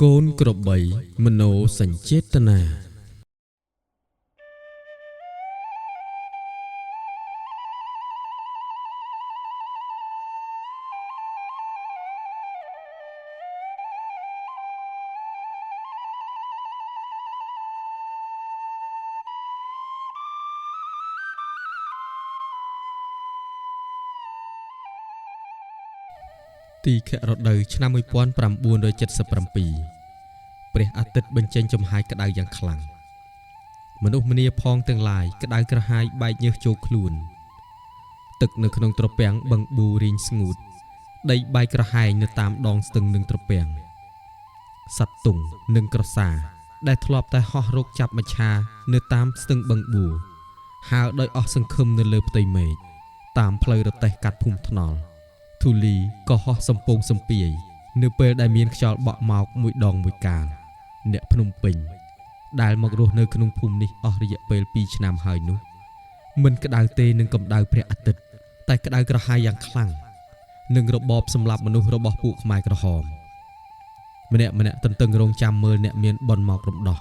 កូនក្របីមโนសញ្ចេតនា ទីខរដូវឆ្នាំ1977ព្រះអាទិត្យបញ្ចេញចំហាយក្តៅយ៉ាងខ្លាំងមនុស្សម្នាផងទាំងឡាយក្តៅក្រហាយបែកញើសចូលខ្លួនទឹកនៅក្នុងត្រពាំងបឹងប៊ូរីងស្ងួតដីបែកក្រហែងនៅតាមដងស្ទឹងនឹងត្រពាំងសត្វទុងនិងក្រសាដែលធ្លាប់តែហោះរកចាប់មច្ឆានៅតាមស្ទឹងបឹងបួហើរដោយអស់សង្ឃឹមនៅលើផ្ទៃមេឃតាមផ្លូវរទេះកាត់ភូមិថ្នល់ធូលីក៏ហោះសំពងសំពាយនៅពេលដែលមានខ្យល់បក់មកមួយដងមួយកាលអ្នកភ្នំពេញដែលមករស់នៅក្នុងភូមិនេះអស់រយៈពេល2ឆ្នាំហើយនោះមិនក្តៅទេនឹងកម្ដៅព្រះអាទិត្យតែក្តៅក្រហាយយ៉ាងខ្លាំងនឹងរបបសម្លាប់មនុស្សរបស់ពួកខ្មែរក្រហមម្នាក់ម្នាក់ទន្ទឹងរង់ចាំមើលអ្នកមានបុណ្យមករំដោះ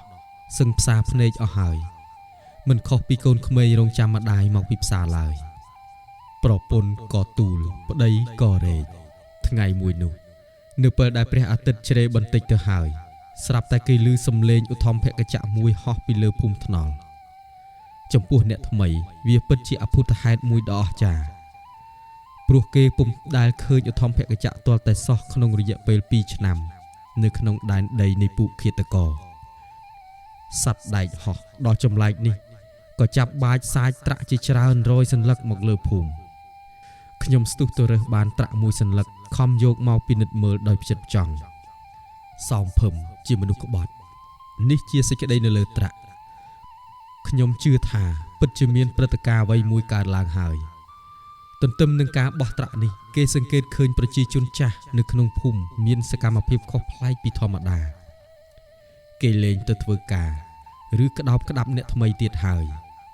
សឹងផ្សារភ្នែកអស់ហើយមិនខុសពីកូនក្មេងរងចាំម្ដាយមកពីផ្សារឡើយប្រពន្ធក៏ទូលប្តីក៏រែកថ្ងៃមួយនោះនៅពេលដែលព្រះអាទិត្យជ្រេបន្តិចទៅហើយស្រាប់តែគេឮសំឡេងឧទ្ធម្ភាគចក្រមួយហោះពីលើភូមិថ្នល់ចំពោះអ្នកថ្មីវាពិតជាអភូតហេតុមួយដ៏អស្ចារ្យព្រោះគេពុំដែលឃើញឧទ្ធម្ភាគចក្រទាល់តែសោះក្នុងរយៈពេល2ឆ្នាំនៅក្នុងដែនដីនៃពួកឃាតករសត្វដែកហោះដ៏ចម្លែកនេះក៏ចាប់បាចសាចត្រាក់ជាច្រើនរយសន្លឹកមកលើភូមិខ្ញុំស្ទុះទៅរើសបានត្រាក់មួយសន្លឹកខំយកមកពិនិត្យមើលដោយផ្ចិតផ្ចង់សោមភឹមជាមនុស្សក្បត់នេះជាសេចក្តីនៅលើត្រាក់ខ្ញុំជឿថាពិតជាមានព្រឹត្តិការណ៍អ្វីមួយកើតឡើងហើយទន្ទឹមនឹងការបោះត្រាក់នេះគេសង្កេតឃើញប្រជាជនចាស់នៅក្នុងភូមិមានសកម្មភាពខុសប្លែកពីធម្មតាគេលែងទៅធ្វើការឬក្តោបក្តាប់អ្នកថ្មីទៀតហើយ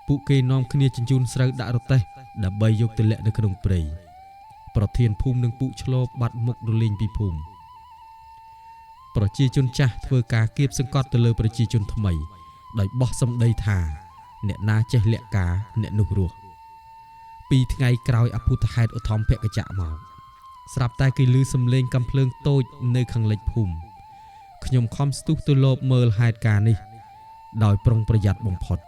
ពួកគេនាំគ្នាជញ្ជូនស្រូវដាក់រទេះដើម្បីយកទៅលាក់នៅក្នុងព្រៃប្រធានភូមិនិងពួកឆ្លូបបាត់មុខរលែងពីភូមិប្រជាជនចាស់ធ្វើការគៀបសង្កត់ទៅលើប្រជាជនថ្មីដោយបោះសម្ដីថាអ្នកណាចេះលាក់ការអ្នកនោះរស់ពីថ្ងៃក្រោយអភូតហេតុឧទ្ធម្ភាគចក្រមកស្រាប់តែគេឮសំឡេងកាំភ្លើងតូចនៅខាងលិចភូមិខ្ញុំខំស្ទុះទៅលបមើលហេតុការណ៍នេះដោយប្រុងប្រយ័ត្នបំផុត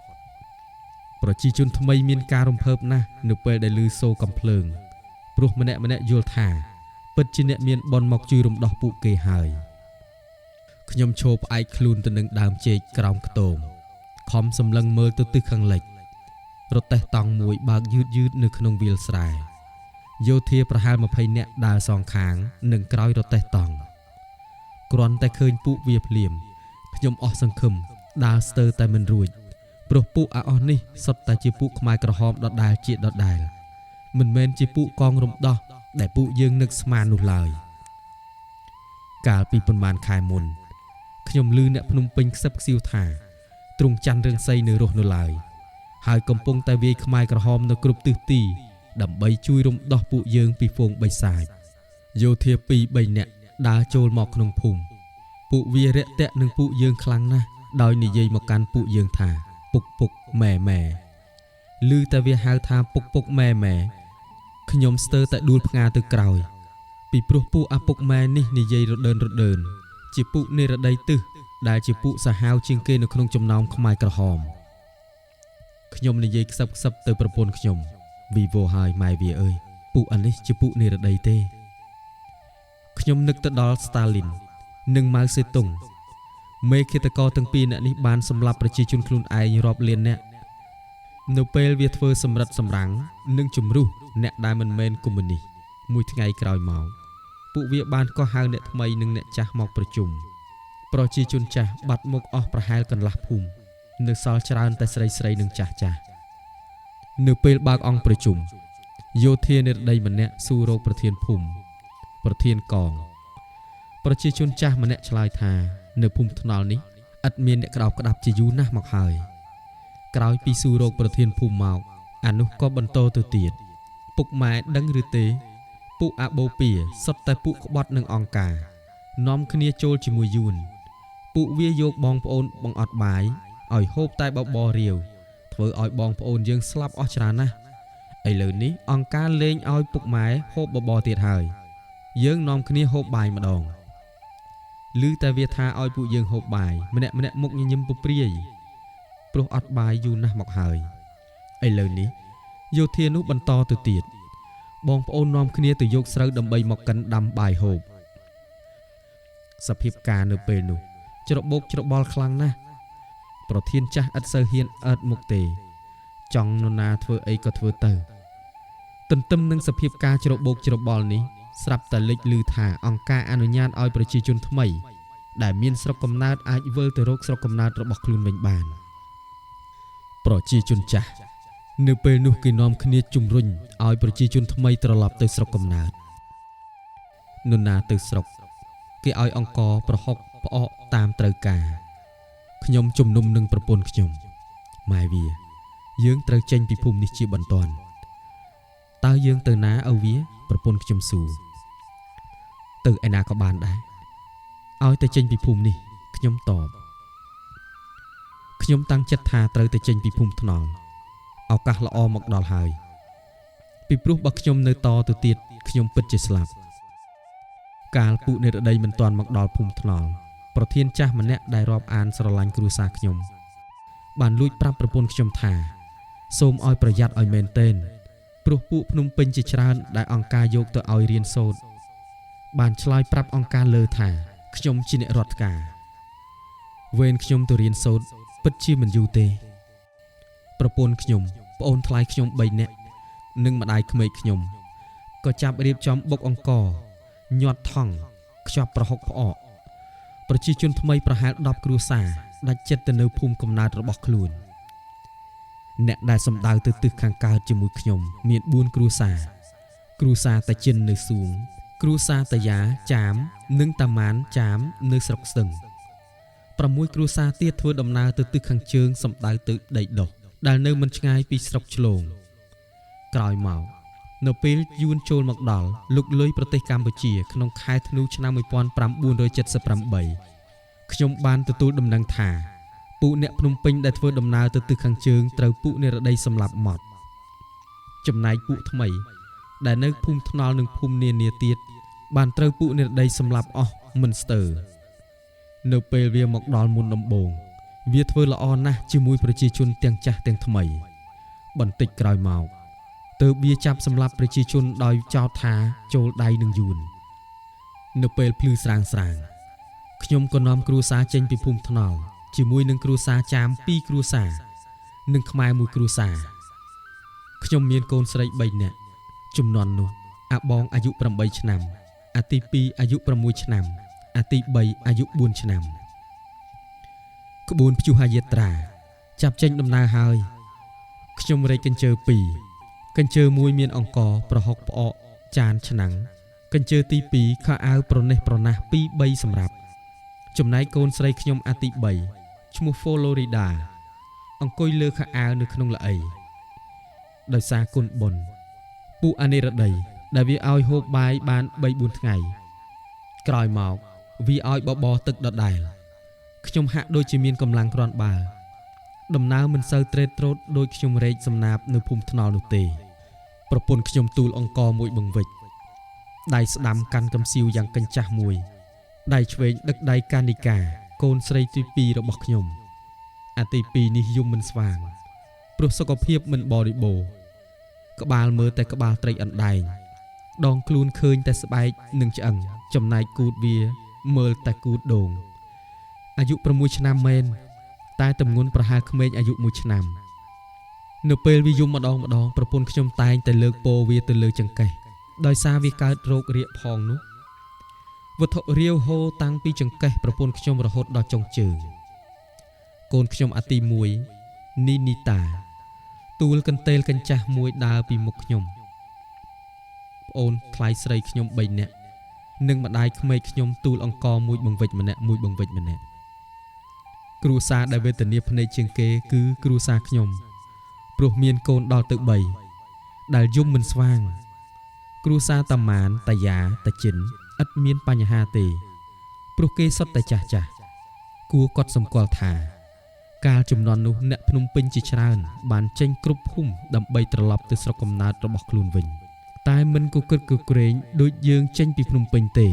ប្រជាជនថ្មីមានការរំភើបណាស់នៅពេលដែលឮសូរកាំភ្លើងព្រោះម្នាក់ម្នាក់យល់ថាពិតជាអ្នកមានបុណ្យមកជួយរំដោះពួកគេហើយខ្ញុំឈរផ្អែកខ្លួនទៅនឹងដើមចេកក្រោមខ្ទមខំសម្លឹងមើលទៅទិសខាងលិចរទេះតង់មួយបើកយឺតយឺតនៅក្នុងវាលស្រែយោធាប្រហែល20នាក់ដើរសងខាងនិងក្រោយរទេះតង់គ្រាន់តែឃើញពួកវាភ្លាមខ្ញុំអស់សង្ឃឹមដើរស្ទើរតែមិនរួចព្រោះពួកអាអស់នេះសុទ្ធតែជាពួកខ្មែរក្រហមដដែលជាដដែលមិនមែនជាពួកកងរំដោះដែលពួកយើងនឹកស្មាននោះឡើយកាលពីប៉ុន្មានខែមុនខ្ញុំឮអ្នកភ្នំពេញខ្សឹបខ្សៀវថាទ្រង់ច័ន្ទរង្សីនៅរស់នៅឡើយហើយកំពុងតែវាយខ្មែរក្រហមនៅគ្រប់ទិសទីដើម្បីជួយរំដោះពួកយើងពីហ្វូងបិសាចយោធា2 3នាក់ដើរចូលមកក្នុងភូមិពួកវារាក់ទាក់នឹងពួកយើងខ្លាំងណាស់ដោយនិយាយមកកាន់ពួកយើងថាពុកពុកម៉ែម៉ែឮតែវាហៅថាពុកពុកម៉ែម៉ែខ្ញុំស្ទើរតែដួលផ្ងាទៅក្រោយពីព្រោះពួកអាពុកម៉ែនេះនិយាយរដើនរដើនជាពួកនិរដីទិសដែលជាពួកសាហាវជាងគេនៅក្នុងចំណោមខ្មែរក្រហមខ្ញុំនិយាយខ្សឹបខ្សឹបទៅប្រពន្ធខ្ញុំវីវោហើយម៉ែវាអើយពួកអានេះជាពួកនិរដីទេខ្ញុំនឹកទៅដល់ស្តាលីននិងម៉ៅសេតុងមេឃាតករទាំងពីរអ្នកនេះបានសម្លាប់ប្រជាជនខ្លួនឯងរាប់លានអ្នកនៅពេលវាធ្វើសម្រិតសម្រាំងនិងជំរុះអ្នកដែលមិនមែនកុម្មុយនីសមួយថ្ងៃក្រោយមកពួកវាបានកោះហៅអ្នកថ្មីនិងអ្នកចាស់មកប្រជុំប្រជាជនចាស់បាត់មុខអស់ប្រហែលកន្លះភូមិនៅសល់ច្រើនតែស្រីស្រីនិងចាស់ចាស់នៅពេលបើកអង្គប្រជុំយោធានិរដីម្នាក់សួររកប្រធានភូមិប្រធានកងប្រជាជនចាស់ម្នាក់ឆ្លើយថានៅភូមិថ្នល់នេះឥតមានអ្នកក្តោបក្តាប់ជាយូរណាស់មកហើយក្រោយពីសួររកប្រធានភូមិមកអានោះក៏បន្តទៅទៀតពុកម៉ែដឹងឬទេពួកអាបូព៌ាសុទ្ធតែពួកក្បត់នឹងអង្គការនាំគ្នាចូលជាមួយយួន ពួកវាយកបងប្អូនបង្អត់បាយឲ្យហូបតែបបររាវធ្វើឲ្យបងប្អូនយើងស្លាប់អស់ច្រើនណាស់ឥឡូវនេះអង្គការលែងឲ្យពុកម៉ែហូបបបរទៀតហើយយើងនាំគ្នាហូបបាយម្ដងឮតែវាថាឲ្យពួកយើងហូបបាយម្នាក់ៗមុខញញឹមពព្រាយព្រោះអត់បាយយូរណាស់មកហើយឥឡូវនេះយោធានោះបន្តទៅទៀតបងប្អូននាំគ្នាទៅយកស្រូវដើម្បីមកកិនដាំបាយហូបសភាពការនៅពេលនោះច្របូកច្របល់ខ្លាំងណាស់ប្រធានចាស់ឥតសូវហ៊ានអើតមុខទេចង់នរណាធ្វើអីក៏ធ្វើទៅទន្ទឹមនឹងសភាពការច្របូកច្របល់នេះស្រាប់តែលេចឮថាអង្គការអនុញ្ញាតឲ្យប្រជាជនថ្មីដែលមានស្រុកកំណើតអាចវិលទៅរកស្រុកកំណើតរបស់ខ្លួនវិញបានប្រជាជនចាស់នៅពេលនោះគេនាំគ្នាជំរុញឲ្យប្រជាជនថ្មីត្រឡប់ទៅស្រុកកំណើតនរណាទៅស្រុកគេឲ្យអង្គប្រហុកផ្អកតាមត្រូវការខ្ញុំជំនុំនឹងប្រពន្ធខ្ញុំម៉ែវាយើងត្រូវចេញពីភូមិនេះជាបន្ទាន់តើយើងទៅណាឪវាប្រពន្ធខ្ញុំសួរទៅឯណាក៏បានដែរឲ្យតែចេញពីភូមិនេះខ្ញុំតបខ្ញុំតាំងចិត្តថាត្រូវតែចេញពីភូមិថ្នល់ឱកាសល្អមកដល់ហើយពីព្រោះបើខ្ញុំនៅតទៅទៀតខ្ញុំពិតជាស្លាប់កាលពួកនិរតីមិនទាន់មកដល់ភូមិថ្នល់ប្រធានចាស់ម្នាក់ដែលរាប់អានស្រឡាញ់គ្រួសារខ្ញុំបានលួចប្រាប់ប្រពន្ធខ្ញុំថាសូមឲ្យប្រយ័ត្នឲ្យមែនទែនព្រោះពួកភ្នំពេញជាច្រើនដែលអង្គការយកទៅឲ្យរៀនសូត្របានឆ្លើយប្រាប់អង្គការលើថាខ្ញុំជាអ្នករដ្ឋការវេនខ្ញុំទៅរៀនសូត្រពិតជាមិនយូរទេប្រពន្ធខ្ញុំប្អូនថ្លៃខ្ញុំ3នាក់និងម្ដាយក្មេកខ្ញុំក៏ចាប់រៀបចំបុកអង្គញាត់ថង់ខ្ចប់ប្រហុកផ្អកប្រជាជនថ្មីប្រហែល10គ្រួសារដាច់ចិត្តទៅនៅភូមិកំណើតរបស់ខ្លួនអ្នកដែលសម្ដៅទៅទិសខាងកើតជាមួយខ្ញុំមាន4គ្រួសារគ្រួសារតាជិននៅសួងគ្រួសារតាយ៉ាចាមនិងតាម៉ានចាមនៅស្រុកស្ទឹង6គ្រួសារទៀតធ្វើដំណើរទៅទិសខាងជើងសម្ដៅទៅដីដុះដែលនៅមិនឆ្ងាយពីស្រុកឆ្លងក្រោយមកនៅពេលយួនចូលមកដល់លុកលុយប្រទេសកម្ពុជាក្នុងខែធ្នូឆ្នាំ1978ខ្ញុំបានទទួលដំណឹងថាពួកអ្នកភ្នំពេញដែលធ្វើដំណើរទៅទិសខាងជើងត្រូវពួកនិរតីសម្លាប់ម៉ត់ចំណែកពួកថ្មីដែលនៅភូមិថ្នល់និងភូមិនានាទៀតបានត្រូវពួកនិរតីសម្លាប់អស់មិនស្ទើរនៅពេលវាមកដល់មុនដំបូងវាធ្វើល្អណាស់ជាមួយប្រជាជនទាំងចាស់ទាំងថ្មីបន្តិចក្រោយមកទើបវាចាប់សម្លាប់ប្រជាជនដោយចោទថាចូលដៃនឹងយួននៅពេលភ្លឺស្រាងស្រាងខ្ញុំក៏នាំគ្រួសារចេញពីភូមិថ្នល់ជាមួយនឹងគ្រួសារចាម2គ្រួសារនិងខ្មែរ1គ្រួសារខ្ញុំមានកូនស្រី3នាក់ជំនាន់នោះអាបងអាយុ8ឆ្នាំអាទី2អាយុ6ឆ្នាំអាទី3អាយុ4ឆ្នាំក្បួនព្យុហយាត្រាចាប់ចេញដំណើរហើយខ្ញុំរែកកញ្ជើ2កញ្ជើមួយមានអង្គប្រហុកផ្អកចានឆ្នាំងកញ្ជើទី2ខោអាវប្រណេះប្រណះ2 3សម្រាប់ចំណែកកូនស្រីខ្ញុំអាទី3ឈ្មោះហ្វូឡូរីដាអង្គុយលើខោអាវនៅក្នុងល្អីដោយសារគុណបុណ្យពួកអនិរតីដែលវាឲ្យហូបបាយបាន3 4ថ្ងៃក្រោយមកវាឲ្យបបរទឹកដដែលខ្ញុំហាក់ដូចជាមានកម្លាំងគ្រាន់បើដំណើរមិនសូវត្រេតត្រោតដូចខ្ញុំរែកសំណាបនៅភូមិថ្នល់នោះទេប្រពន្ធខ្ញុំទូលអង្គមួយបង្វិចដៃស្ដាំកាន់កំសៀវយ៉ាងកញ្ចាស់មួយដៃឆ្វេងដឹកដៃកានិកាកូនស្រីទី2របស់ខ្ញុំអាទី2នេះយំមិនស្វាងព្រោះសុខភាពមិនបរិបូរណ៍ក្បាលមើលតែក្បាលត្រីអណ្ដែងដងខ្លួនឃើញតែស្បែកនិងឆ្អឹងចំណែកគូតវាមើលតែគូតដូងអាយុ6ឆ្នាំមែនតែទម្ងន់ប្រហែលក្មេងអាយុ1ឆ្នាំនៅពេលវាយំម្ដងម្ដងប្រពន្ធខ្ញុំតែងតែលើកពោវាទៅលើចង្កេះដោយសារវាកើតរោគរាកផងនោះវត្ថុរាវហូរតាំងពីចង្កេះប្រពន្ធខ្ញុំរហូតដល់ចុងជើងកូនខ្ញុំអាទី1នីនីតាទូលកន្ទេលកញ្ចាស់មួយដើរពីមុខខ្ញុំប្អូនថ្លៃស្រីខ្ញុំ3នាក់និងម្ដាយក្មេកខ្ញុំទូលអង្គមួយបង្វិចម្នាក់មួយបង្វិចម្នាក់គ្រួសារដែលវេទនាភ្នែកជាងគេគឺគ្រួសារខ្ញុំព្រោះមានកូនដល់ទៅ3ដែលយំមិនស្វាងគ្រួសារតាម៉ានតាយ៉ាតាជិនឥតមានបញ្ហាទេព្រោះគេសុទ្ធតែចាស់ចាស់ គួរកត់សម្គាល់ថា កាលជំនាន់នោះអ្នកភ្នំពេញជាច្រើន បានចេញគ្រប់ភូមិដើម្បីត្រឡប់ទៅស្រុកកំណើតរបស់ខ្លួនវិញ តែមិនគគ្រឹកគគ្រេងដូចយើងចេញពីភ្នំពេញទេ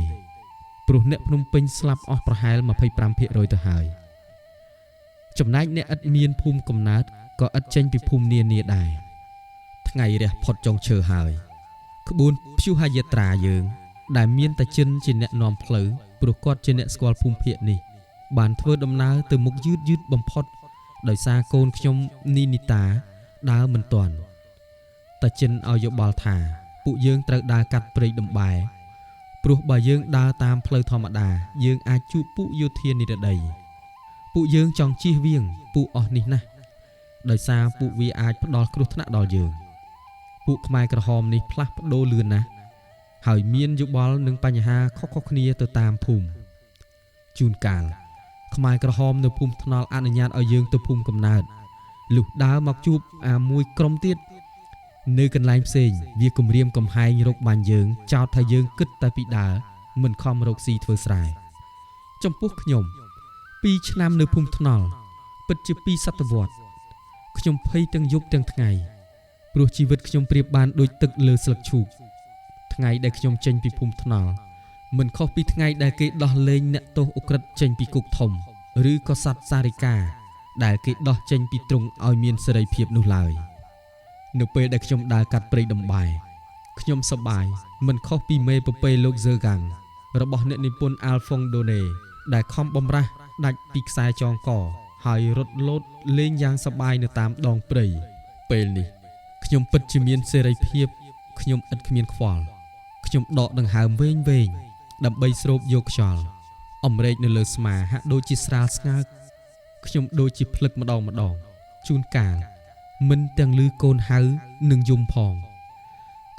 ព្រោះអ្នកភ្នំពេញស្លាប់អស់ប្រហែល25%ទៅហើយចំណែកអ្នកឥតមានភូមិកំណើតក៏ឥតចេញពីភូមិនានាដែរថ្ងៃរះផុតចុងឈើហើយក្បួនព្យុហយាត្រាយើង ដែលមានតាជិនជាអ្នកនាំផ្លូវព្រោះគាត់ជាអ្នកស្គាល់ភូមិភាគនេះ បានធ្វើដំណើរទៅមុខយឺតយឺតបំផុត ដោយសារកូនខ្ញុំនីនីតាដើរមិនទាន់តាជិនឲ្យយោបល់ថា ពួកយើងត្រូវដើរកាត់ព្រៃដំបែព្រោះបើយើងដើរតាមផ្លូវធម្មតា យើងអាចជួបពួកយោធានិរតីពួកយើងចង់ជៀសវាងពួកអស់នេះណាស់ដោយសារពួកវាអាចផ្ដល់គ្រោះថ្នាក់ដល់យើង ពួកខ្មែរក្រហមនេះផ្លាស់ប្ដូរលឿនណាស់ហើយមានយោបល់និងបញ្ហាខុសៗគ្នាទៅតាមភូមិជួនកាលខ្មែរក្រហមនៅភូមិថ្នល់អនុញ្ញាតឲ្យយើងទៅភូមិកំណើតលុះដើរមកជួបអាមួយក្រុមទៀតនៅកន្លែងផ្សេងវាគំរាមកំហែងរកបាញ់យើងចោទថាយើងគិតតែពីដើរមិនខំរកស៊ីធ្វើស្រែចំពោះខ្ញុំ2ឆ្នាំនៅភូមិថ្នល់ពិតជា2សតវត្សខ្ញុំភ័យទាំងយប់ទាំងថ្ងៃព្រោះជីវិតខ្ញុំប្រៀបបានដូចទឹកលើស្លឹកឈូកថ្ងៃដែលខ្ញុំចេញពីភូមិថ្នល់មិនខុសពីថ្ងៃដែលគេដោះលែងអ្នកទោសឧក្រិដ្ឋចេញពីគុកធំឬក៏សត្វសារិកាដែលគេដោះចេញពីទ្រុងឲ្យមានសេរីភាពនោះឡើយនៅពេលដែលខ្ញុំដើរកាត់ព្រៃដំបែខ្ញុំសប្បាយមិនខុសពីមេពពែលោកហ្សឺហ្គាំងរបស់អ្នកនិពន្ធអាល់ហ្វុងដូណេដែលខំបំរាស់ដាច់ពីខ្សែចងកហើយរត់លោតលេងយ៉ាងសប្បាយនៅតាមដងព្រៃពេលនេះខ្ញុំពិតជាមានសេរីភាពខ្ញុំឥតគ្មានខ្វល់ខ្ញុំដកដង្ហើមវែងវែងដើម្បីស្រូបយកខ្យល់អម្រែកនៅលើស្មាហាក់ដូចជាស្រាលស្ងើកខ្ញុំដូចជាភ្លឹកម្ដងម្ដងជួនកាលមិនទាំងលឺកូនហៅនិងយំផង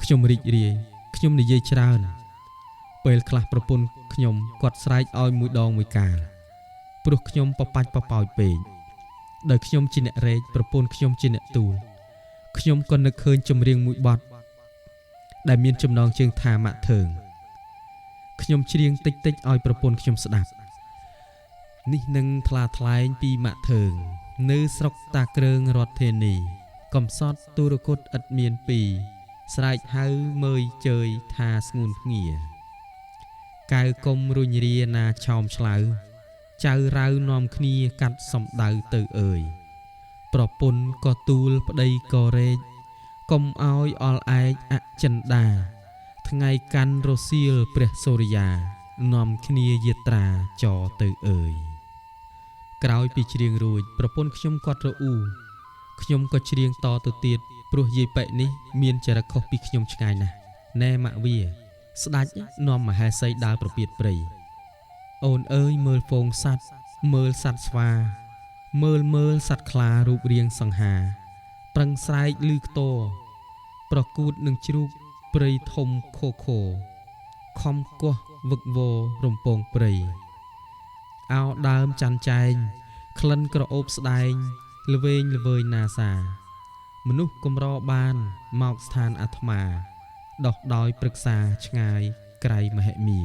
ខ្ញុំរីករាយខ្ញុំនិយាយច្រើនពេលខ្លះប្រពន្ធខ្ញុំគាត់ស្រែកឲ្យមួយដងមួយកាលព្រោះខ្ញុំបបាច់បបោចពេកដោយខ្ញុំជាអ្នករែកប្រពន្ធខ្ញុំជាអ្នកទូលខ្ញុំក៏នឹកឃើញចម្រៀងមួយបទដែលមានចំណងជើងថាម៉ាក់ធើងខ្ញុំច្រៀងតិចតិចឲ្យប្រពន្ធខ្ញុំស្ដាប់នេះនឹងថ្លាថ្លែងពីម៉ាក់ធើងនៅស្រុកតាគ្រើងរដ្ឋធានីកំសត់ទូរគតឥតមានពីរស្រែកហៅមើយជើយថាស្ងួនភ្ងាកៅកុំរុញរាណាឆោមឆ្លៅចៅរៅនាំគ្នាកាត់សំដៅទៅអើយប្រពន្ធក៏ទូលប្តីក៏រែកកុំឲ្យអល់ឯកអចិន្តាថ្ងៃកាន់រសៀលព្រះសូរិយានាំគ្នាយាត្រាចរទៅអើយក្រោយពីច្រៀងរួចប្រពន្ធខ្ញុំគាត់រអ៊ូខ្ញុំក៏ច្រៀងតទៅទៀតព្រោះយាយប៉ែនេះមានចរិតខុសពីខ្ញុំឆ្ងាយណាស់ណែម៉ាក់វាស្ដេចនាំមហេសីដើរប្រពាតព្រៃអូនអើយមើលហ្វូងសัตว์មើលសัตว์ស្វាមើលមើលសัตว์ខ្លារូបរាងសង្ហាប្រឹងស្រែកលឺខ្ទរប្រកួតនឹងជ្រូកព្រៃធំខូខូខំគោះវឹកវររំពងព្រៃអោដើមច័ន្ទចែងក្លិនក្រអូបស្ដែងល្វែងល្វើយណាសាមនុស្សកម្របានមកស្ថានអាត្មាដោះដោយព្រឹក្សាឆ្ងាយក្រៃមហិមា